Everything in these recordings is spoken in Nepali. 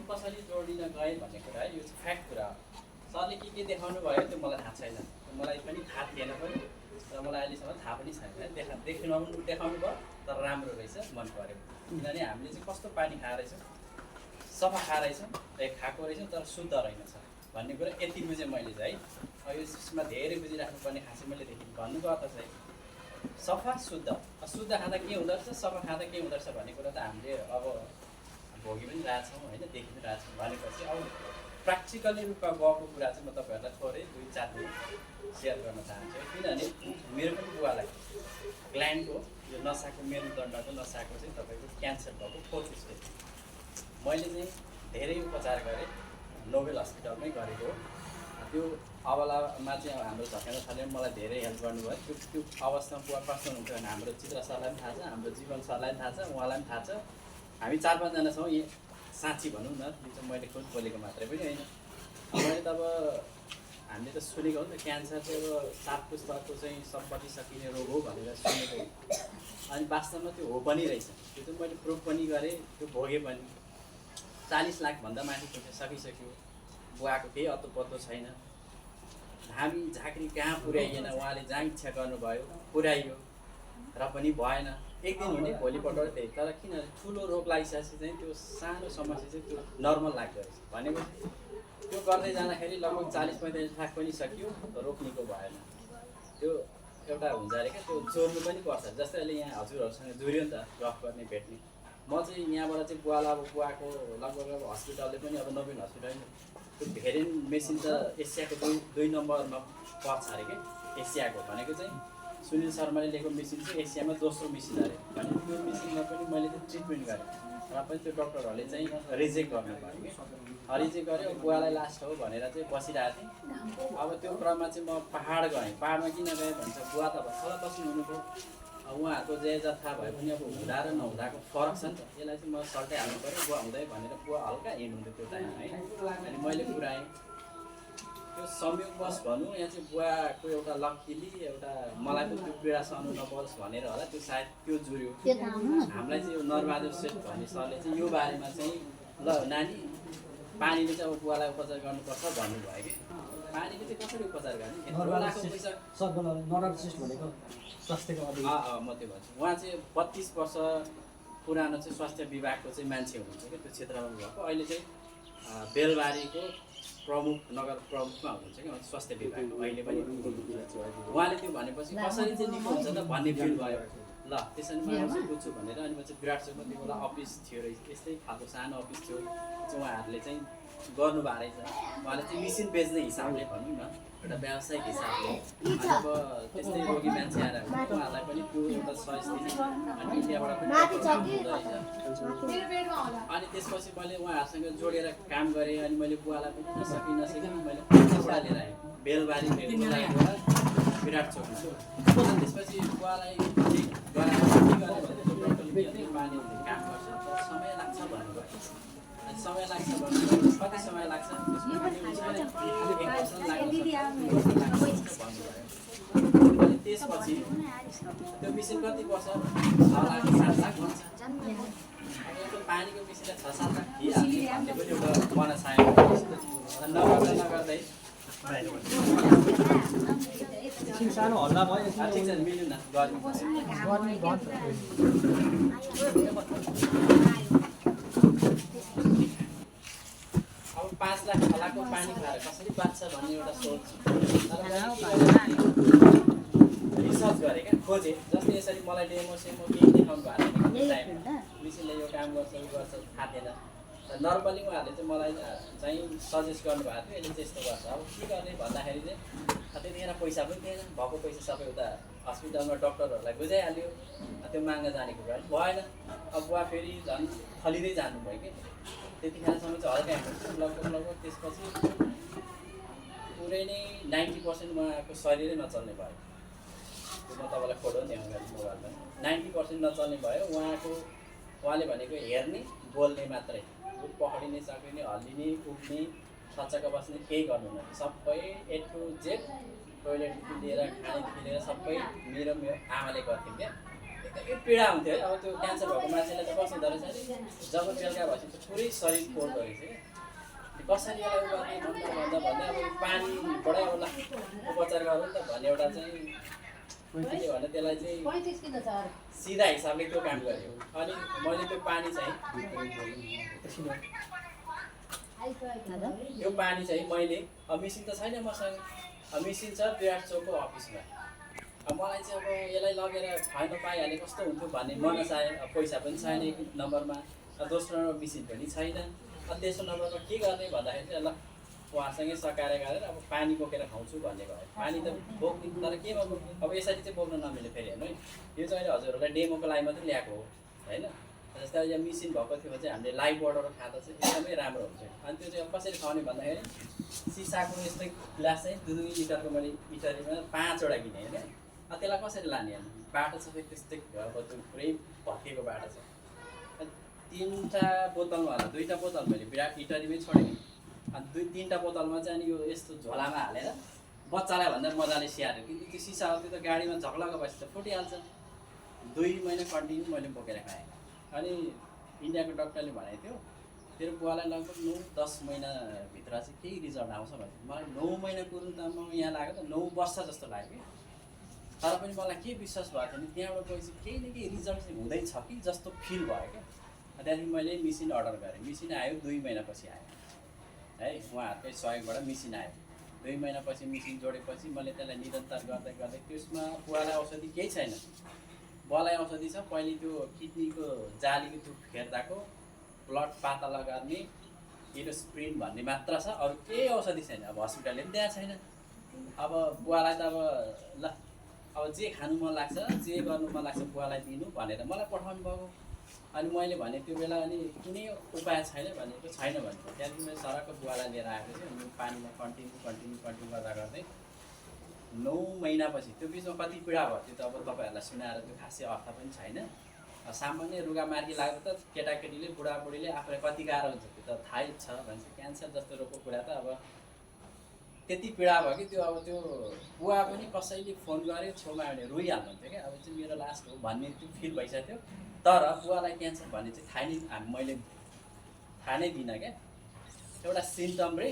त्यो कसरी जोडिन गएँ भन्ने कुरा है, यो चाहिँ फ्याक्ट कुरा हो। सरले के देखाउनु भयो त्यो मलाई थाहा छैन, मलाई पनि थाहा थिएन पनि, र मलाई अहिलेसम्म थाहा पनि छैन। देखाउनु भयो तर राम्रो रहेछ, मन पऱ्यो। किनभने हामीले चाहिँ कस्तो पानी खाएर रहेछौँ, सफा खाएर रहेछौँ, खाएको रहेछौँ तर शुद्ध रहेनछ भन्ने कुरा यति बुझेँ मैले चाहिँ है। यो चिजमा धेरै बुझिराख्नुपर्ने खासै मैले देखेँ। भन्नुको अर्थ चाहिँ सफा शुद्ध, शुद्ध खाँदा के हुँदो रहेछ, सफा खाँदा के हुँदो रहेछ भन्ने कुरा त हामीले अब भोगि पनि रहेछौँ होइन, देखि पनि रहेछौँ। भनेपछि अब प्र्याक्टिकली रूपमा गएको कुरा चाहिँ म तपाईँहरूलाई थोरै 2-4 मिनट सेयर गर्न चाहन्छु। किनभने मेरो पनि बुवालाई ग्ल्यान्डको यो नसाको मेरुदण्डको नसाको चाहिँ तपाईँको क्यान्सर भएको 4th स्टेज। मैले चाहिँ धेरै उपचार गरेँ, नोबेल हस्पिटलमै गरेको। त्यो अबलामा चाहिँ अब हाम्रो झकेन्द्र सरले मलाई धेरै हेल्प गर्नुभयो। त्यो अवस्थामा बुवा कस्तो हुनुहुन्थ्यो भने हाम्रो चित्र सरलाई पनि थाहा छ, हाम्रो जीवन सरलाई पनि थाहा छ, उहाँलाई पनि थाहा छ। हामी 4-5 छौँ। यी साँच्ची भनौँ न, यो चाहिँ मैले खुद बोलेको मात्रै पनि होइन। मैले त अब हामीले त सुनेको हो नि त, क्यान्सर चाहिँ अब 7 पुस्ताको चाहिँ सम्पत्ति सकिने रोग हो भनेर सुनेको हो। अनि वास्तवमा त्यो हो पनि रहेछ। त्यो चाहिँ मैले प्रुभ पनि गरेँ, त्यो भोगेँ पनि। 40 लाखभन्दा माथि पैसा सकिसक्यो, बुवाको केही अत्तो पत्तो छैन। धामी झाँक्री कहाँ पुर्याइएन, उहाँले जहाँ इच्छा गर्नुभयो पुर्याइयो र पनि भएन। एक दिन हुने भोलिपल्ट त्यही। तर किन ठुलो रोग लागिसकेपछि चाहिँ त्यो सानो समस्या चाहिँ त्यो नर्मल लाग्दो रहेछ। भनेपछि त्यो गर्दै जाँदाखेरि लगभग 40-45 लाख पनि सकियो, रोक्नेको भएन। त्यो एउटा हुन्छ अरे क्या, त्यो जोड्नु पनि पर्छ। जस्तै अहिले यहाँ हजुरहरूसँग जोड्यो नि त गफ गर्ने भेट्ने। म चाहिँ यहाँबाट चाहिँ बुवालाई अब बुवाको लगभग अब हस्पिटलले पनि अब नोबेल हस्पिटल त्यो भेरिन मेसिन त एसियाको 2 नम्बरमा पर्छ अरे क्या। एसियाको भनेको चाहिँ सुनिल शर्माले लिएको मेसिन चाहिँ एसियामा दोस्रो मेसिन अरे। भने त्यो मेसिनमा पनि मैले चाहिँ ट्रिटमेन्ट गरेँ र पनि त्यो डक्टरहरूले चाहिँ रिजेक्ट गर्नुभयो कि। रिजेक्ट गऱ्यो। बुवालाई लास्ट हो भनेर चाहिँ बसिरहेको थिएँ। अब त्यो क्रममा चाहिँ म पहाड गएँ। पहाडमा किन गएँ भन्छ, बुवा त भर्खर बस्नु हुनुभयो। उहाँहरूको जय जथा भए पनि अब हुँदा र नहुँदाको फरक छ नि त। यसलाई चाहिँ म सल्टाइ हाल्नु पऱ्यो, बुवा हुँदै भनेर बुवा हल्का हिँड्नुहुन्थ्यो त्यो टाइममा है। अनि मैले पुऱ्याएँ। त्यो संयोगवश भनौँ, यहाँ चाहिँ बुवाको एउटा लक्कीली एउटा मलाई पनि त्यो पीडा सहनु नपरोस् भनेर होला, त्यो सायद त्यो जुर्यो। हामीलाई चाहिँ यो नरबहादुर सेठ भन्ने सरले चाहिँ यो बारेमा चाहिँ ल नानी पानीले चाहिँ अब बुवालाई उपचार गर्नुपर्छ भन्नुभयो कि। पानीले चाहिँ कसरी उपचार गर्ने, म त्यो भन्छु। उहाँ चाहिँ 32 वर्ष पुरानो चाहिँ स्वास्थ्य विभागको चाहिँ मान्छे हुनुहुन्छ क्या, त्यो क्षेत्रमा भएको। अहिले चाहिँ बेलबारीको प्रमुख नगर प्रमुखमा हुनुहुन्छ क्या स्वास्थ्य विभागको अहिले पनि। उहाँले त्यो भनेपछि कसरी चाहिँ निको हुन्छ त भन्ने फिल भयो। ल त्यसरी म बुझ्छु भनेर अनि म चाहिँ विराट चोकमा त्यो बेला अफिस थियो रहेछ, यस्तै खालको सानो अफिस थियो चाहिँ उहाँहरूले चाहिँ गर्नुभएको रहेछ। उहाँले चाहिँ मिसिन बेच्ने हिसाबले भनौँ न, एउटा व्यावसायिक हिसाबले। अब त्यस्तै रोगी मान्छे आएर उहाँहरूलाई पनि त्यो एउटा सहयोग दिने अनि इन्डियाबाट पनि हुँदो रहेछ। अनि त्यसपछि मैले उहाँहरूसँग जोडेर काम गरेँ। अनि मैले बुवालाई पनि नसकी मैले पैसा लिएर आएँ बेलबारी विराट चोकमा। त्यसपछि बुवालाई गराएर के गरेँ भने पानी काम गर्छ, समय लाग्छ भन्नुभयो। समय लाग्छ भन्नुभयो। कति समय लाग्छ भन्नुभयो। अनि त्यसपछि त्यो मेसिन कति पर्छ, 6 लाख 7 लाख भन्छ। अब पानीको मेसिनलाई 6-7 लाख दिइहाल्ने भन्ने पनि एउटा मनसाय नगर्दै सानो हल्ला भयो। ठिक छ मिल्यो न गर्नु। अब 5 लाख 6 लाखको पानी खाएर कसरी बाँच्छ भन्ने एउटा सोच रिसर्च गरेँ क्या, खोजेँ। जस्तै यसरी मलाई डेमोसेमो केही देखाउनु भएको थिएन मिसिनले यो काम गर्छ यो गर्छ थाहा थिएन। नर्मली उहाँहरूले चाहिँ मलाई चाहिँ सजेस्ट गर्नुभएको थियो, यसले चाहिँ यस्तो गर्छ। अब के गर्ने भन्दाखेरि चाहिँ त्यतिखेर पैसा पनि थिएन, भएको पैसा सबै उता हस्पिटलमा डक्टरहरूलाई बुझाइहाल्यो। त्यो माग्न जानेको कुरा भएन। अब बुवा फेरि झन् थलिँदै जानुभयो कि। त्यतिखेरसम्म चाहिँ हल्का लगभग त्यसपछि पुरै नै 90% उहाँको शरीरै नचल्ने भयो। त्यो म तपाईँलाई फोटो देखाउँछु मोबाइलमा। 90% नचल्ने भयो। उहाँले भनेको हेर्ने बोल्ने मात्रै, पक्रिने सकिने हल्लिने उठ्ने सच्चका बस्ने केही गर्नु न, सबै A to Z टोइलेटदेखि लिएर खानेदेखि लिएर सबै मेरो आमाले गर्थ्यो क्या। एकदमै पीडा हुन्थ्यो है। अब त्यो क्यान्सर भएको मान्छेलाई त कस्तो हुँदो रहेछ भने जब बेलुका भएपछि त पुरै शरीर पोल्दो रहेछ क्या। कसरी यसलाई गर्ने भन्दा भन्दा अब पानीबाटै अब उपचार गरौँ त भन्ने एउटा चाहिँ के भने त्यसलाई चाहिँ सिधा हिसाबले त्यो काम गर्यो। अनि मैले त्यो पानी चाहिँ मैले मिसिन त छैन मसँग, मिसिन छ विराट चौकको अफिसमा। अब मलाई चाहिँ अब यसलाई लगेर खुवाउन पाइहाले कस्तो हुन्थ्यो भन्ने मन चाह्यो। अब पैसा पनि छैन एक नम्बरमा, दोस्रो नम्बर मिसिन पनि छैन। तेस्रो नम्बरमा के गर्ने भन्दाखेरि चाहिँ ल उहाँसँगै सकाएर गरेर अब पानी बोकेर खुवाउँछु भन्ने भयो। पानी त बोक्ने तर केमा बोक्ने, अब यसरी चाहिँ बोक्न नमिल्यो फेरि हेर्नु है। यो चाहिँ अहिले हजुरहरूलाई डेमोको लागि मात्रै ल्याएको हो होइन। जस्तै यो मिसिन भएको थियो भने चाहिँ हामीले लाइभ वाटर खाँदा चाहिँ एकदमै राम्रो हुन्छ। अनि त्यो चाहिँ अब कसरी खुवाउने भन्दाखेरि सिसाको यस्तै ग्लास चाहिँ 2 लिटरको मैले इटरीमा 5वटा किनेँ होइन। त्यसलाई कसरी लाने बाटो छ त्यस्तै अब त्यो पुरै भत्किएको बाटो छ। 3टा बोतलमा होला 2टा बोतल मैले विराट इटरीमै छोडेँ। अनि 2-3टा बोतलमा चाहिँ अनि यो यस्तो झोलामा हालेर बच्चालाई भन्दा मजाले स्याहार्यो। किनकि त्यो सिसा हो त्यो त गाडीमा झक्लक्क भएपछि त फुटिहाल्छ। 2 महिना कन्टिन्यू मैले बोकेर खाएँ। अनि इन्डियाको डक्टरले भनेको थियो तेरो बुवालाई लगभग 9-10 महिनाभित्र चाहिँ केही रिजल्ट आउँछ भने। मलाई 9 महिना कुर्नु त म यहाँ लाग्यो त 9 वर्ष जस्तो लाग्यो। तर पनि मलाई के विश्वास भएको थियो भने त्यहाँबाट गएपछि केही न केही रिजल्ट चाहिँ हुँदैछ कि जस्तो फिल भयो क्या। त्यहाँदेखि मैले मिसिन अर्डर गरेँ। मिसिन आयो 2 महिनापछि आयो है, उहाँहरूकै सहयोगबाट मिसिन आयो। 2 महिनापछि मिसिन जोडेपछि मैले त्यसलाई निरन्तर गर्दै गर्दै त्यसमा बुवालाई औषधि केही छैन। बुवालाई औषधि छ पहिले त्यो किडनीको जालीको त्यो फेर्दाको ब्लड पातला गर्ने एरोस्प्रिन भन्ने मात्र छ, अरू केही औषधि छैन। अब हस्पिटलले पनि दिएको छैन। अब बुवालाई त अब ल अब जे खानु मन लाग्छ जे गर्नु मन लाग्छ बुवालाई दिनु भनेर मलाई पठाउनु भएको। अनि मैले भने त्यो बेला अनि कुनै उपाय छैन भनेको छैन भने त्यहाँदेखि मैले सरको बुवालाई लिएर आएको थिएँ। अनि पानीमा कन्टिन्यू गर्दा गर्दै 9 महिनापछि त्यो बिचमा कति पीडा भयो त्यो त अब तपाईँहरूलाई सुनाएर त्यो खासै अर्थ पनि छैन। सामान्य रुगामार्गी लाग्दा त केटाकेटीले बुढाबुढीले आफूलाई कति गाह्रो हुन्छ त्यो त थाहै छ भन्छ। क्यान्सर जस्तो रोगको कुरा त अब त्यति पीडा भयो कि त्यो अब त्यो बुवा पनि कसैले फोन गऱ्यो छेउमा आयो भने रोइहाल्नुहुन्थ्यो क्या। अब चाहिँ मेरो लास्ट हो भन्ने त्यो फिल भइसक्यो थियो। तर बुवालाई क्यान्सर भन्ने चाहिँ मैले थाहा नै दिइनँ क्या। एउटा सिम्टम रे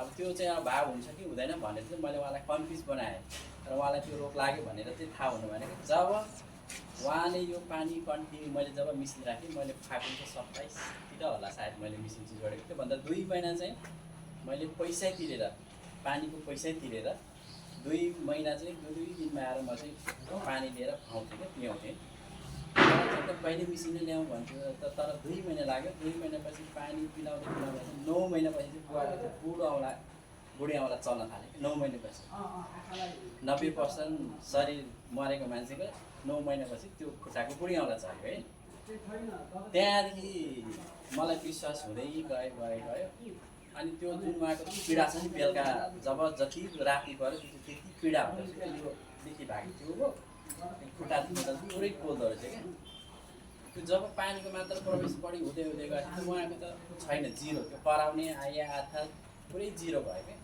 अब त्यो चाहिँ अब भाव हुन्छ कि हुँदैन भनेर चाहिँ मैले उहाँलाई कन्फ्युज बनाएँ। र उहाँलाई त्यो रोग लाग्यो भनेर चाहिँ थाहा हुनु भनेको जब उहाँले यो पानी कन्टिन्यू मैले जब मिसिन राखेँ मैले फागुनको 27तिर होला सायद मैले मिसिन चाहिँ जोडेको थियो। भन्दा 2 महिना चाहिँ मैले पैसै तिरेर पानीको पैसै तिरेर 2 महिना चाहिँ 2 दिनमा आएर म चाहिँ पानी लिएर खुवाउँथेँ क्या, पियाउँथेँ। पहिले मिसिन नै ल्याउँ भन्थ्यो तर 2 महिना लाग्यो। 2 महिनापछि पानी पिलाउँदै 9 महिनापछि चाहिँ बुढी औँला चल्न थाल्यो। 9 महिनापछि 90% शरीर मरेको मान्छेको 9 महिनापछि त्यो खुट्टाको बुढी औँला चल्यो है। त्यहाँदेखि मलाई विश्वास हुँदै गयो। अनि त्यो जुन उहाँको पीडा छ नि बेलुका जब जति राति पऱ्यो त्यति पीडा हुँदो रहेछ। यो देखि भएको थियो हो खुट्टा पुरै पोल्दो रहेछ क्या। त्यो जब पानीको मात्रा प्रवेश बढी हुँदै गएपछि उहाँको त छैन, जिरो। त्यो कराउने आधा पुरै जिरो भयो क्या।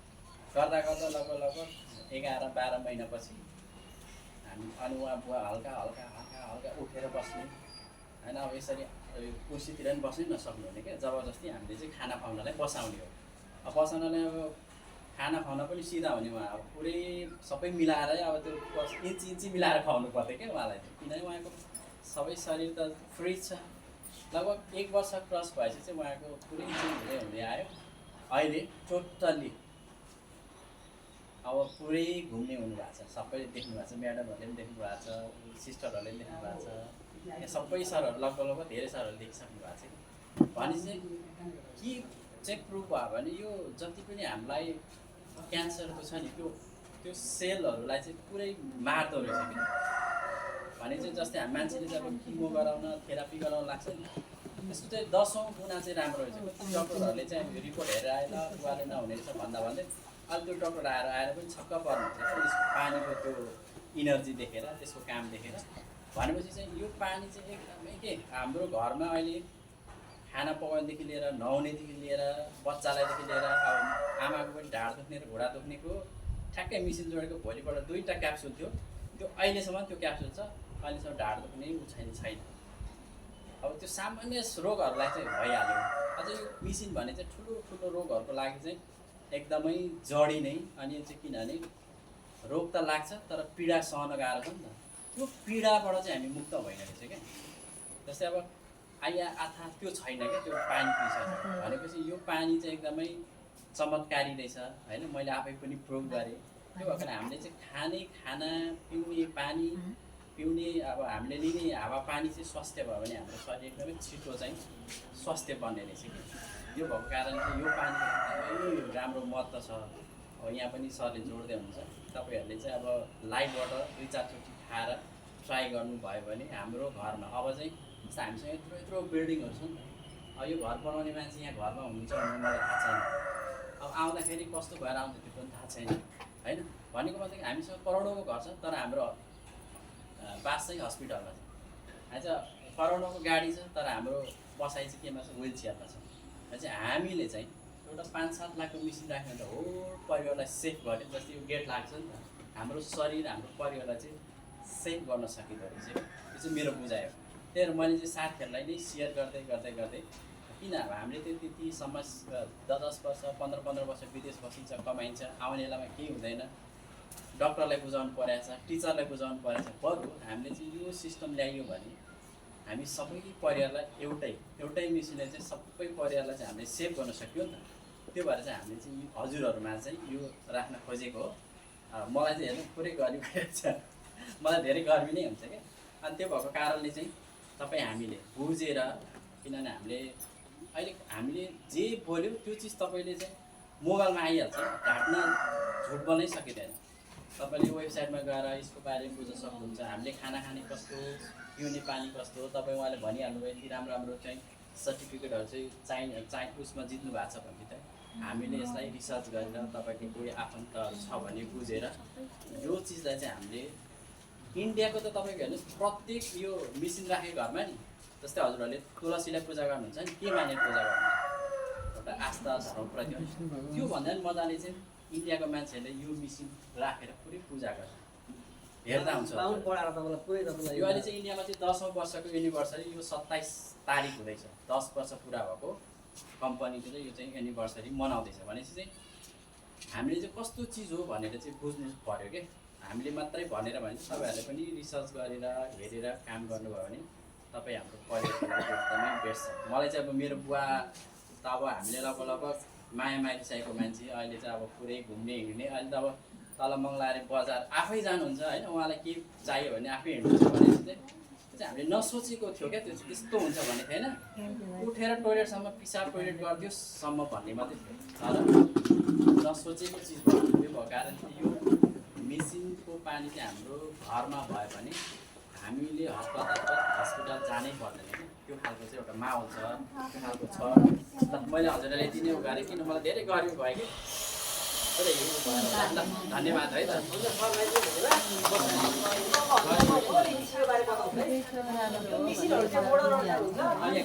गर्दा लगभग 11-12 महिनापछि अनि उहाँ बुवा हल्का उठेर बस्ने होइन। अब यसरी कुर्सीतिर पनि बस्नै नसक्नु हुने क्या। जबरजस्ती हामीले चाहिँ खाना खुवाउनलाई बसाउने हो। अब बसाउनलाई अब खाना खुवाउन पनि सिधा हुने उहाँ अब पुरै सबै मिलाएरै अब त्यो इन्ची मिलाएर खुवाउनु पर्थ्यो क्या उहाँलाई। किनभने उहाँको सबै शरीर त फ्रिज छ। लगभग 1 वर्ष क्रस भएपछि चाहिँ उहाँको पुरै चेन्ज हुँदै आयो। अहिले टोटल्ली अब पुरै घुम्ने हुनुभएको छ। सबैले देख्नु भएको छ, म्याडमहरूले पनि देख्नु भएको छ, सिस्टरहरूले पनि देख्नु भएको छ, यहाँ सबै सरहरू लगभग धेरै सरहरूले देखिसक्नु भएको छ। भनेपछि के चाहिँ प्रुभ भयो भने यो जति पनि हामीलाई क्यान्सरको छ नि त्यो सेलहरूलाई चाहिँ पुरै मार्दो रहेछ कि। भने चाहिँ जस्तै हामी मान्छेले जब किमो गराउन थेरापी गराउन लाग्छ नि त्यसको चाहिँ 10औँ गुणा चाहिँ राम्रो रहेछ। डक्टरहरूले चाहिँ रिपोर्ट हेरेर आएर बुवाले नहुने रहेछ भन्दै अहिले त्यो डक्टर आएर पनि छक्क पर्नुहुन्छ त्यसको पानीको त्यो इनर्जी देखेर त्यसको काम देखेर। भनेपछि चाहिँ यो पानी चाहिँ एकदमै के हाम्रो घरमा अहिले खाना पकाउनेदेखि लिएर नुहाउनेदेखि लिएर बच्चालाईदेखि लिएर अब आमाको पनि ढाड दुख्ने र घुँडा दुख्नेको ठ्याक्कै मिसिन जोडेको भोलिपल्ट 2टा क्याप्सुल थियो। त्यो अहिलेसम्म त्यो क्याप्सुल छ। अहिलेसम्म ढाड दुख्ने छैन। अब त्यो सामान्य रोगहरूलाई चाहिँ भइहाल्यो। अझ यो मिसिन भने चाहिँ ठुलो ठुलो रोगहरूको लागि चाहिँ एकदमै जडी नै। अनि यो चाहिँ किनभने रोग त लाग्छ तर पीडा सहन गाह्रो छ नि त, त्यो पीडाबाट चाहिँ हामी मुक्त होइन रहेछ क्या। जस्तै अब आइया आथा त्यो छैन क्या, त्यो पानी पिइसक्छ भनेपछि यो पानी चाहिँ एकदमै चमत्कारी रहेछ होइन, मैले आफै पनि प्रयोग गरेँ। त्यो भएर हामीले चाहिँ खाने खाना पिउने पानी पिउने अब हामीले लिने हावापानी चाहिँ स्वास्थ्य भयो भने हाम्रो शरीर एकदमै छिटो चाहिँ स्वास्थ्य बन्ने रहेछ कि। यो भएको कारण चाहिँ यो पानी एकदमै राम्रो महत्त्व छ। अब यहाँ पनि सरले जोड्दै हुन्छ, तपाईँहरूले चाहिँ अब लाइभ वाटर 2-4 चोटि खाएर ट्राई गर्नुभयो भने हाम्रो घरमा अब चाहिँ जस्तो हामीसँग यत्रो यत्रो बिल्डिङहरू छ नि त, अब यो घर बनाउने मान्छे यहाँ घरमा हुनुहुन्छ भने मलाई थाहा छैन, अब आउँदाखेरि कस्तो भएर आउँछ त्यो पनि थाहा छैन होइन। भनेको मतलब हामीसँग करोडौँको घर छ तर हाम्रो बास चाहिँ हस्पिटलमा छ, होइन करोडौँको गाडी छ तर हाम्रो बसाइ चाहिँ केमा छ, व्हिल चेयरमा छ। चाहिँ हामीले चाहिँ एउटा 5-7 लाखको मिसिन राख्यो भने त होल परिवारलाई सेफ गर्यो। जस्तै यो गेट लाग्छ नि त, हाम्रो शरीर हाम्रो परिवारलाई चाहिँ सेफ गर्न सकिँदो रहेछ। यो चाहिँ मेरो बुझाइ हो। त्यही भएर मैले चाहिँ साथीहरूलाई नै सेयर गर्दै गर्दै गर्दै किन अब हामीले त्यो त्यति समस्या 10 वर्ष 15 वर्ष विदेश बसिन्छ, कमाइन्छ, आउने बेलामा केही हुँदैन, डक्टरलाई बुझाउनु परेको छ, टिचरलाई बुझाउनु परेको छ। बरु हामीले चाहिँ यो सिस्टम ल्याइयो भने हामी सबै परिवारलाई एउटै मिसिनले चाहिँ सबै परिवारलाई चाहिँ हामीले सेभ गर्न सक्यो नि त। त्यो भएर चाहिँ हामीले चाहिँ हजुरहरूमा चाहिँ यो राख्न खोजेको हो। मलाई चाहिँ हेर्नु पुरै गर्मी भइरहेको छ, मलाई धेरै गर्मी नै हुन्छ क्या। अनि त्यो भएको कारणले चाहिँ तपाईँ हामीले बुझेर, किनभने हामीले जे बोल्यो त्यो चिज तपाईँले चाहिँ मोबाइलमा आइहाल्छ, ढाँट्न झुट बोल्नै सकिँदैन। तपाईँले वेबसाइटमा गएर यसको बारेमा बुझ्न सक्नुहुन्छ। हामीले खाना खाने कस्तो, पिउने पानी कस्तो, तपाईँ उहाँले भनिहाल्नुभयो कि राम्रो राम्रो चाहिँ सर्टिफिकेटहरू चाहिँ उसमा जित्नु भएको छ भने त हामीले यसलाई रिसर्च गरेर तपाईँको कोही आफन्तहरू छ भने बुझेर यो चिजलाई चाहिँ हामीले इन्डियाको त तपाईँको हेर्नुहोस् प्रत्येक यो मिसिन राखेको घरमा नि, जस्तै हजुरहरूले तुलसीलाई पूजा गर्नुहुन्छ नि, के मानेर पूजा गर्नुहुन्छ, एउटा आस्था धर्मप्रति। त्योभन्दा पनि मजाले चाहिँ इन्डियाको मान्छेहरूले यो मिसिन राखेर पुरै पूजा गर्छ, हेर्दा हुन्छ। यो अहिले चाहिँ इन्डियामा चाहिँ 10औँ वर्षको एनिभर्सरी यो 27 तारिक हुँदैछ। 10 वर्ष पुरा भएको कम्पनीको चाहिँ यो चाहिँ एनिभर्सरी मनाउँदैछ। भनेपछि चाहिँ हामीले चाहिँ कस्तो चिज हो भनेर चाहिँ बुझ्नु पऱ्यो क्या। हामीले मात्रै भनेर भने तपाईँहरूले पनि रिसर्च गरेर हेरेर काम गर्नुभयो भने तपाईँ हाम्रो परिवारको लागि एकदमै बेस्ट छ। मलाई चाहिँ अब मेरो बुवा त अब हामीले लगभग माया मारिसकेको मान्छे, अहिले चाहिँ अब पुरै घुम्ने हिँड्ने, अहिले त अब तल मङ्गलारे बजार आफै जानुहुन्छ होइन, उहाँलाई के चाहियो भने आफै हिँड्नुहुन्छ। भनेपछि चाहिँ हामीले नसोचेको थियो क्या, त्यो त्यस्तो हुन्छ भन्ने थिएन। उठेर टोइलेटसम्म पिसाब टोइलेट गरिदियोसम्म भन्ने मात्रै थियो, तर नसोचेको चिज भयो। त्यो भएको कारण चाहिँ यो मेसिनको पानी चाहिँ हाम्रो घरमा भयो भने हामीले हस्पिटल जानै पर्दैन क्या। त्यो खालको चाहिँ एउटा माहौल छ, त्यो खालको छ। मैले हजुरलाई यति नै गरेँ किन मलाई धेरै गर्मी भयो कि। धन्यवाद है त। हामी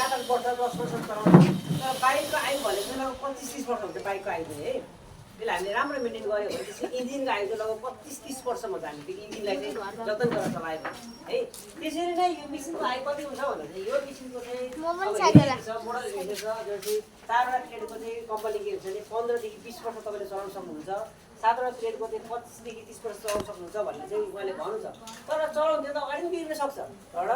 4 वर्ष 10 वर्ष चलाउँछौँ तर बाइकको आयु भनेको लगभग 25-30 वर्ष हुन्छ। बाइकको आयु है त्यसले हामीले राम्रो मेन्टेन गऱ्यो भने त्यसको इन्जिनको आयु चाहिँ लगभग 25-30 वर्षमा जाने। त्यो इन्जिनलाई चाहिँ जतन गरेर चलायो है। त्यसरी नै यो मेसिनको आयु कति हुन्छ भन्दा चाहिँ यो मेसिनको चाहिँ मोडल हेर्नु छ, जो चाहिँ 4वटा ग्रेडको चाहिँ कम्पनी के हुन्छ भने 15 देखि 20 वर्ष तपाईँले चलाउन सक्नुहुन्छ। 7वटा ग्रेडको चाहिँ 25 देखि 30 वर्ष चलाउन सक्नुहुन्छ भन्ने चाहिँ उहाँले भन्नुहुन्छ। तर चलाउनु त्यो त अगाडि पनि बिग्रिन सक्छ। तर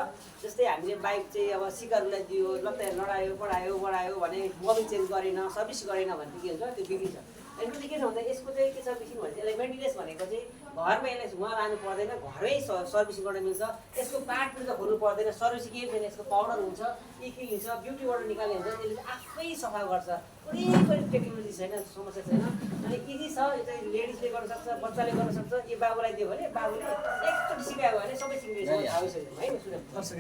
जस्तै हामीले बाइक चाहिँ अब सिकारलाई दियो, लत्ता लडायो बढायो भने मोबिल चेन्ज गरेन, सर्भिस गरेन भने के हुन्छ, त्यो बिग्रिन्छ। अनि त्यो के छ भन्दा यसको चाहिँ के छ मेसिन भने यसलाई मेन्टेनेन्स भनेको चाहिँ घरमा यसलाई उहाँ लानु पर्दैन, घरमै सर्भिसिङ गर्न मिल्छ। यसको पार्ट पनि त खोल्नु पर्दैन, सर्भिसिङ केही छैन। यसको पाउडर हुन्छ, इकिल हुन्छ, ब्युटी वाटर निकाल्ने हुन्छ, त्यसले आफै सफा गर्छ। कुनै पनि टेक्नोलोजी छैन, समस्या छैन। अनि इजी छ, यो चाहिँ लेडिजले गर्न सक्छ, बच्चाले गर्न सक्छ। यो बाबुलाई दियो भने बाबुले एकचोटि सिकायो भने सबै सिक्नेछ होइन।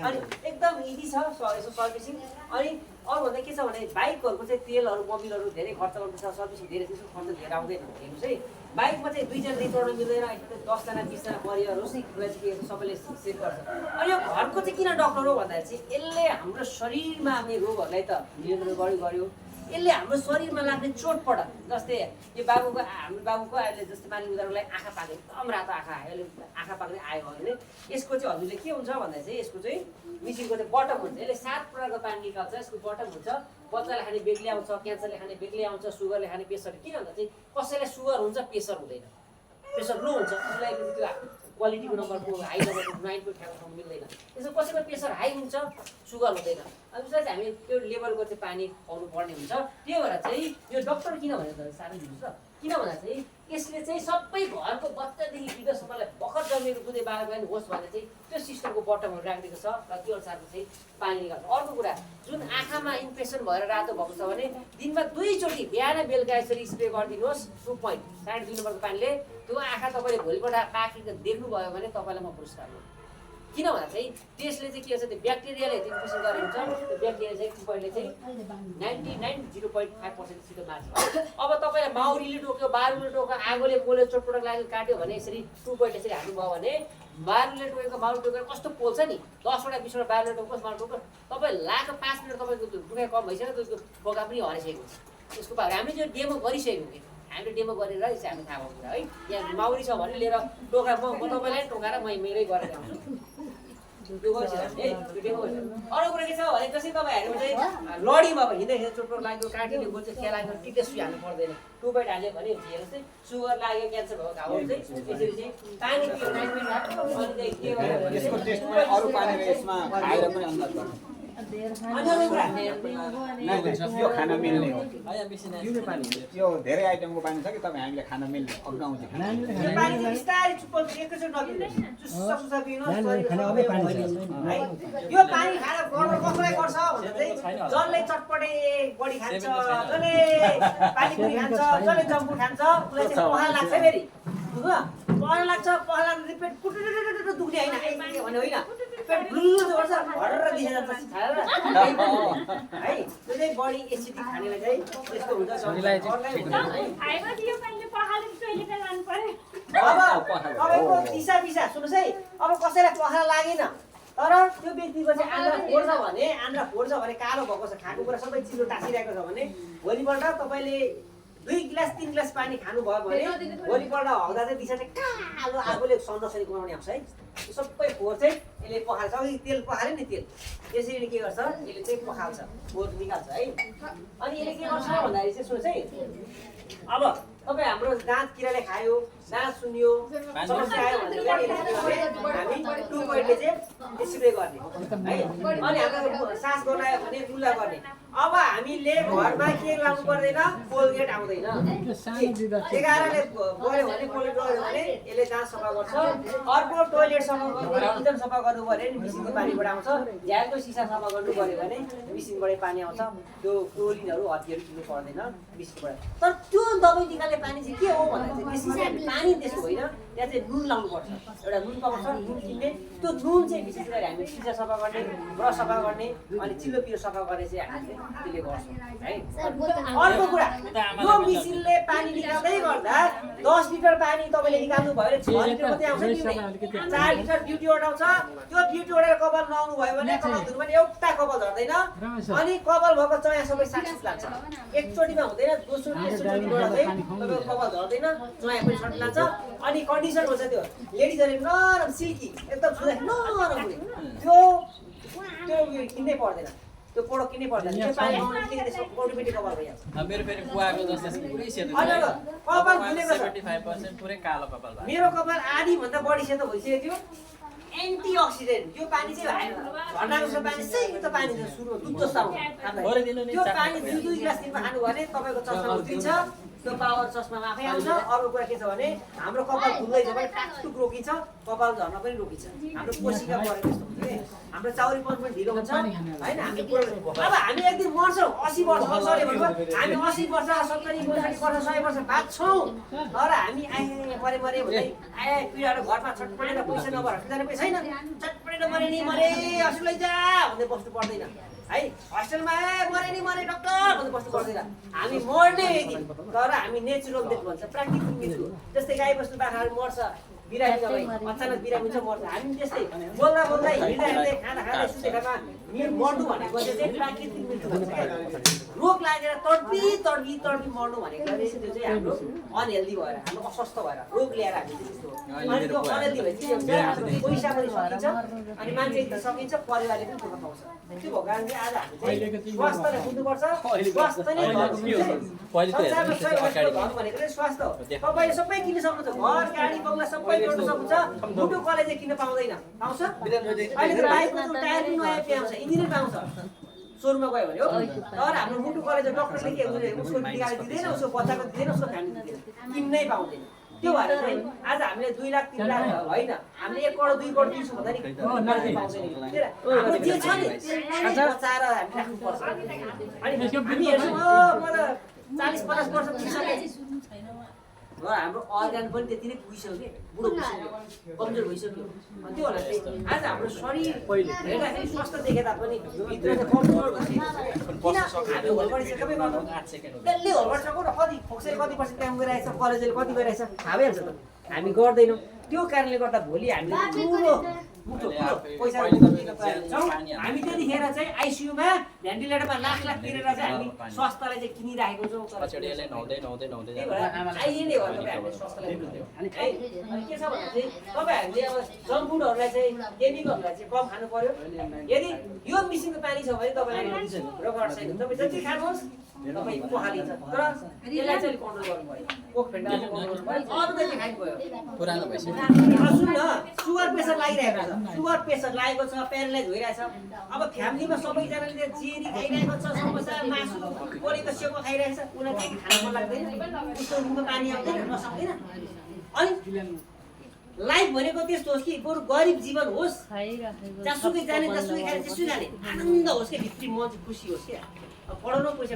अनि एकदम इजी छ यसो सर्भिसिङ। अनि अरूभन्दा के छ भने बाइकहरूको चाहिँ तेलहरू मोबिलहरू धेरै खर्च गर्नुपर्छ, सर्भिसिङ धेरै त्यसको खर्च धेरै आउँदैन। हेर्नुहोस् है, बाइकमा चाहिँ 2 जना मिल्दैन, 10 जना 20 जना परिवारहरू चाहिँ सबैले सेभ गर्छ। अनि यो घरको चाहिँ किन डक्टर हो भन्दाखेरि चाहिँ यसले हाम्रो शरीरमा आउने रोगहरूलाई त नियन्त्रण गर्यो। यसले हाम्रो शरीरमा लाग्ने चोटपटक जस्तै यो बाबुको हाम्रो बाबुको अहिले जस्तै पानी उधारोलाई आँखा पाक्ने एकदम रातो आँखा आयो अहिले आँखा पाक्ने आयो भने यसको चाहिँ हजुरले के हुन्छ भन्दा चाहिँ यसको चाहिँ मिसिनको चाहिँ बटम हुन्छ यसले 7 प्रकारको पानी निकाल्छ यसको बटम हुन्छ बच्चाले खाने बेग्लै आउँछ क्यान्सरले खाने बेग्लै आउँछ सुगरले खाने प्रेसर किन भन्दा चाहिँ कसैलाई सुगर हुन्छ प्रेसर हुँदैन प्रेसर लो हुन्छ उसलाई त्यो क्वालिटीको नम्बरको हाई नम्बरको 9 को खानु मिल्दैन त्यसो कसैको प्रेसर हाई हुन्छ सुगर हुँदैन अनि उसलाई चाहिँ हामी त्यो लेभलको चाहिँ पानी खुवाउनु पर्ने हुन्छ त्यो भएर चाहिँ यो डक्टर किन भनेर त साह्रै दिन्छ किन भन्दा चाहिँ यसले चाहिँ सबै घरको बच्चादेखि वृद्धसम्मलाई भर्खर जन्मेको दुधे बालक होस् भने चाहिँ त्यो सिस्टमको बटमहरू राखिदिएको छ र त्यो अनुसारको चाहिँ पानी निकाल्छ अर्को कुरा जुन आँखामा इन्फेक्सन भएर रातो भएको छ भने दिनमा 2 चोटि बिहान बेलुका यसरी स्प्रे गरिदिनुहोस् 2 पोइन्ट 2.5 नम्बरको पानीले त्यो आँखा तपाईँले भोलिपल्ट पाकेको देख्नुभयो भने तपाईँलाई म पुरस्कार दिन्छु किन भन्दा चाहिँ त्यसले चाहिँ के हुन्छ त्यो ब्याक्टेरियाले चाहिँ इन्फेक्सन गरेको हुन्छ त्यो ब्याक्टेरिया चाहिँ टुपरले चाहिँ 99.5% छिटो मार्छ अब तपाईँलाई माउरीले टोक्यो बारुले टोक्यो आगोले पोल्यो चोटपटक लाग्यो काट्यो भने यसरी टुपरले यसरी हाल्नुभयो भने बारुले टोकेको माउ टोकेर कस्तो पोल्छ नि 10वटा 20वटा बारुले टोक्योस् माउ टोक्यो तपाईँ लाएको 5 मिनट तपाईँको दुखाइ कम भइसक्यो त्यो बोका पनि हराइसकेको हुन्छ त्यसको बाद हामीले जो डेमो गरिसकेको कि हामीले डेमो गरेर चाहिँ हामी थाहा भएको कुरा है यहाँ माउरी छ भने लिएर टोका म तपाईँलाई टोकाएर म मेरै गरेर आउँछु त्यो गरिसकेको है त्यो डेमो अरू कुरा के छ भने त्यसै तपाईँहरू चाहिँ लडीमा अब हिँड्दै चोटपटक लाग्यो काटिने गोल चाहिँ खेलाएको टिटेस सुई हाल्नु पर्दैन 2 बाइट हाल्यो भने हेर्नुहोस् चाहिँ सुगर लाग्यो क्यान्सर भएको घाउहरू चाहिँ यसरी चाहिँ पानी पियो 9 मिनट अनि चाहिँ के गर्यो यसको टेस्टमा अरू पानी यसमा खाएर पनि अन्दाज गर्नु यो खान मिल्ने हो यो धेरै आइटमको पानी छ कि तपाईँ हामीले खान मिल्ने अगाउँछ यो पानी खाएर गर्नु कसलाई गर्छ भने चाहिँ जसले चटपटे बढी खान्छ जसले पानीपुरी खान्छ जसले जम्बु खान्छ उसलाई चाहिँ पखाला लाग्छ फेरि पखाला लाग्छ पखाला लाग्दा पेट कुटुटुटुटु दुख्ने होइन भने होइन पेट गुल्लु गर्छ हडर दिएर जान्छ खाएर है त्यो चाहिँ बढी एसिडिक खानेलाई चाहिँ त्यस्तो हुन्छ अब तपाईँको दिशा बिसा सुन्नुहोस् है अब कसैलाई पखाला लागेन तर त्यो व्यक्तिको चाहिँ आन्द्रा फोड्छ भने कालो भएको छ खाएको कुरा सबै चिलो टाँसिरहेको छ भने भोलिपल्ट तपाईँले 2 गिलास 3 गिलास पानी खानुभयो भने भोलिपल्ट हग्दा चाहिँ दिशा चाहिँ कालो आगोले सन्दर्शनी गुमाउने आउँछ है त्यो सबै फोहोर चाहिँ यसले पखाल्छ अघि तेल पखाल्यो नि तेल यसरी के गर्छ यसले चाहिँ पखाल्छ फोहोर निकाल्छ है अनि यसले के गर्छ भन्दाखेरि चाहिँ सोच है अब तपाईँ हाम्रो दाँत किराले खायो दाँत सुन्यो समस्या आयो भने हामी 2 पोइन्टले चाहिँ स्प्रे गर्ने है अनि हाम्रो सास गनायो भने कुल्ला गर्ने अब हामीले घरमा के लाउनु पर्दैन कोलगेट आउँदैन 11ले गयो भने कोलगेट गयो भने यसले दाँत सफा गर्छ अर्को टोयलेट सफा गर्नु किचन सफा गर्नु पर्यो भने मिसिनको पानीबाट आउँछ झ्यालको सिसा सफा गर्नु पर्यो भने मिसिनबाटै पानी आउँछ त्यो क्लोरिनहरू हत्तीहरू किन्नु पर्दैन मिसिनबाट तर त्यो दबाई निकाल्ने पानी चाहिँ के हो भन्दा चाहिँ विशेष पानी त्यसो होइन त्यहाँ चाहिँ नुन लाउनुपर्छ एउटा नुन पाउँछ नुन किन्ने त्यो नुन चाहिँ विशेष गरी हामी सिसा सफा गर्ने ब्रस सफा गर्ने अनि चिल्लो पिरो सफा गर्ने चाहिँ हामीले त्यसले गर्छौँ है अर्को कुरा यो मिसिनले पानी निकाल्दै गर्दा 10 लिटर पानी तपाईँले निकाल्नु भयो भने 6 लिटर मात्रै आउँछ नि 4 लिटर ड्युटी ओर्ड आउँछ त्यो ड्युटी ओर्डेर कपाल नआउनु भयो भने कपाल धुनु भने एउटा कपाल झर्दैन अनि कपाल भएको चया सबै साक्सिस लाग्छ एकचोटिमा हुँदैन दोस्रो तेस्रोचोटि गर्दै तपाईँको कपाल झर्दैन चया पनि छट लाग्छ अनि कन्डिसन हुन्छ त्यो लेडिजहरूले नरम सिल्की एकदम छुँदा नरम हुने त्यो किन्नै पर्दैन त्यो प्रोडक्ट किन्नै पर्दैन त्यो पानी आउनु बित्तिकै त्यसको अटोमेटिक कभर भइहाल्छ मेरो फेरि बुवाको जस्तो पुरै सेतो कपाल फुलेको छ 75% पुरै कालो कपाल भयो मेरो कपाल आधी भन्दा बढी सेतो भइसक्यो थियो एन्टिअक्सिडेन्ट यो पानी चाहिँ झर्नाको छ पानी सेतो पानी छ सुरुमा दुध जस्तो आउँछ त्यो पानी 2 गिलास दिनमा खानु भने तपाईँको चस्मा उठिन्छ त्यो पावर चस्मामा आफै आउँछ अर्को कुरा के छ भने हाम्रो कपाल फुल्दैछ भने टाकटुक रोकिन्छ कपाल झर्न पनि रोकिन्छ हाम्रो कोशिका बढेको जस्तो हुन्छ कि हाम्रो चाउरीपन पनि ढिलो हुन्छ होइन हामी अब हामी एक दिन मर्छौँ 80 वर्ष बस्छौँ भने हामी 80 वर्ष 70 वर्ष 100 वर्ष बाँच्छौँ तर हामी आए मरे भन्दै आए पीडाहरू घरमा छटपटेर पैसा नभएर जाने पैसा छैन छटपटेर मरे नि मरे हस्पिटल जा भन्दै बस्नु पर्दैन है हस्पिटलमा मरे नि मरे डक्टर भन्दै बस्नु पर्दैन हामी मर्ने एक दिन तर हामी नेचुरल डेथ भन्छ प्राकृतिक मृत्यु जस्तै गाई बस्तु बाख्राहरू मर्छ बिरामी तपाईँ अचानक बिरामी छ मर्छ हामी त्यस्तै बोल्दा बोल्दा हिँड्दा हिँड्दै खाँदा खाँदै सुतेरमा मर्नु भनेको चाहिँ प्राकृतिक मृत्यु भन्छ क्या रोग लागेर तडपी तडपी तडपी मर्नु भनेको चाहिँ त्यो चाहिँ हाम्रो अनहेल्दी भएर हाम्रो अस्वस्थ भएर रोग ल्याएर हामी चाहिँ त्यस्तो अनि त्यो अनहेल्दी भएपछि हाम्रो पैसा पनि सकिन्छ अनि मान्छे सकिन्छ परिवारले पनि दुःख पाउँछ त्यो भएको कारण चाहिँ आज हामी चाहिँ स्वास्थ्यले बुझ्नुपर्छ स्वास्थ्य नै भनेको चाहिँ स्वास्थ्य हो तपाईँले सबै किन्न सक्नुहुन्छ घर गाडी बङ्गला सबै जोड्न सक्नुहुन्छ मुटु कलेज किन्न पाउँदैन पाउँछ अहिले त बाइकको टायर पनि नयाँ पाउँछ इन्जिनियर पाउँछ सोरुममा गयो भने हो तर हाम्रो मुटु कलेज डक्टरले के हुन्छ उसको निकाली दिँदैन उसको बच्चाको दिँदैन उसको फ्यामिली दिँदैन किन्नै पाउँदैन त्यो भएर चाहिँ आज हामीले 2 लाख 3 लाख होइन हामीले 1 करोड 2 करोड दिन्छौँ भन्दा नि हाम्रो जे छ नि बचाएर हामी राख्नुपर्छ अनि हामी हेर्छौँ म त 40-50 वर्ष पुगिसकेँ र हाम्रो अर्गान पनि त्यति नै पुगिसक्यो कि बुढो भइसक्यो कमजोर भइसक्यो अनि त्यो होला चाहिँ आज हाम्रो शरीर हेर्दाखेरि स्वस्थ देखे तापनि भित्र चाहिँ कमजोर भइसक्यो किन हामी होलबडी सबै गर्नु 8 सेकेन्ड त्यसले होलबडी सक्यो र कति फोक्सले कति पर्सेन्ट काम गरिरहेछ कलेजले कति गरिरहेछ थाहा भइहाल्छ त हामी गर्दैनौँ त्यो कारणले गर्दा भोलि हामीले ठुलो पैसा हामी त्यतिखेर चाहिँ आइसियुमा भेन्टिलेटरमा लाख लाख तिरेर चाहिँ हामी स्वास्थ्यलाई चाहिँ किनिराखेको छौँ तर चाहिने हो तपाईँ हामीले स्वास्थ्यलाई अनि के छ भने चाहिँ तपाईँहरूले अब जङ्क फुडहरूलाई चाहिँ केमिकलहरूलाई चाहिँ कम खानु पर्यो यदि यो मिसिनको पानी छ भने तपाईँलाई रोग छैन तपाईँ जति खानुहोस् तपाईँ पहालिन्छ तर यसलाई चाहिँ कन्ट्रोल गर्नु पर्यो कोक फेन्टा कन्ट्रोल गर्नु पर्यो अरू चाहिँ खानु पर्यो पुरानो भइसक्यो सुन न सुगर प्रेसर लागिरहेको छ सुगर प्रेसर लागेको छ प्यारालाइज भइरहेछ अब फ्यामिलीमा सबैजनाले जेरी खाइरहेको छ समोसा मासु पोलेको सेको खाइरहेको छ उनीहरूलाई खान मन लाग्दैन उसको मुखमा पानी आउँदैन नसक्दैन अनि लाइफ भनेको त्यस्तो होस् कि बरु गरिब जीवन होस् जसुकै जाने जसुकै खाने त्यसुकै जाने आनन्द होस् कि भित्री मन चाहिँ खुसी होस् क्या पढाउनु पैसा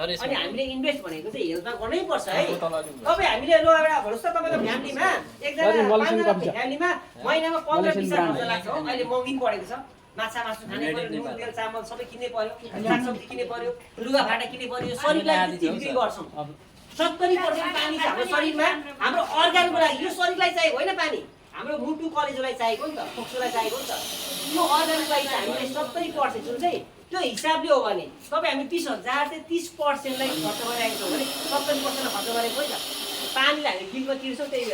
अनि हामीले इन्भेस्ट भनेको चाहिँ हेल्थमा गर्नै पर्छ है तपाईँ हामीले ल एउटा भन्नुहोस् त तपाईँको फ्यामिलीमा एकजना फ्यामिलीमा महिनामा 15-20 खर्च लाग्छ हो अहिले महँगी पढेको छ माछा मासु खाने पर्यो नुन तेल चामल सबै किन्नै पर्यो सागसब्जी किन्नै पर्यो लुगाफाटा किन्नै पर्यो शरीरलाई त्यति बिक्री गर्छौँ 70% पानी छ हाम्रो शरीरमा हाम्रो अर्गानको लागि यो शरीरलाई चाहिएको होइन पानी हाम्रो मुटु कलेजोलाई चाहिएको नि त फोक्सोलाई चाहिएको नि त यो अर्गानको लागि चाहिँ हामीले 70% जुन चाहिँ त्यो हिसाबले हो भने तपाईँ हामी 20,000 चाहिँ 30%लाई खर्च गरिरहेको छौँ भने 70% खर्च गरेको होइन पानीलाई हामी बिलमा तिर्छौँ त्यही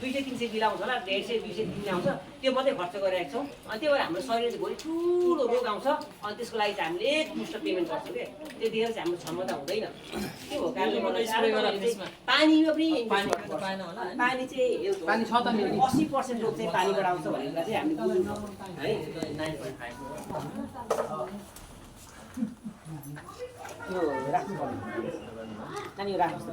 200-300 बिल आउँछ होला 150-200 दिने आउँछ त्यो मात्रै खर्च गरिरहेको छौँ अनि त्यही भएर हाम्रो शरीरले भोलि ठुलो रोग आउँछ अनि त्यसको लागि चाहिँ हामीले एकमुष्ट पेमेन्ट गर्छौँ क्या त्यतिखेर चाहिँ हाम्रो क्षमता हुँदैन के हो कारणले पानीमा पनि पानी चाहिँ पानी छ त 80% रोग चाहिँ पानीबाट आउँछ भनेर चाहिँ हामी बुझ्छौँ है 9.5 त्यो राख्नु पर्ने नानी राख्नुहोस्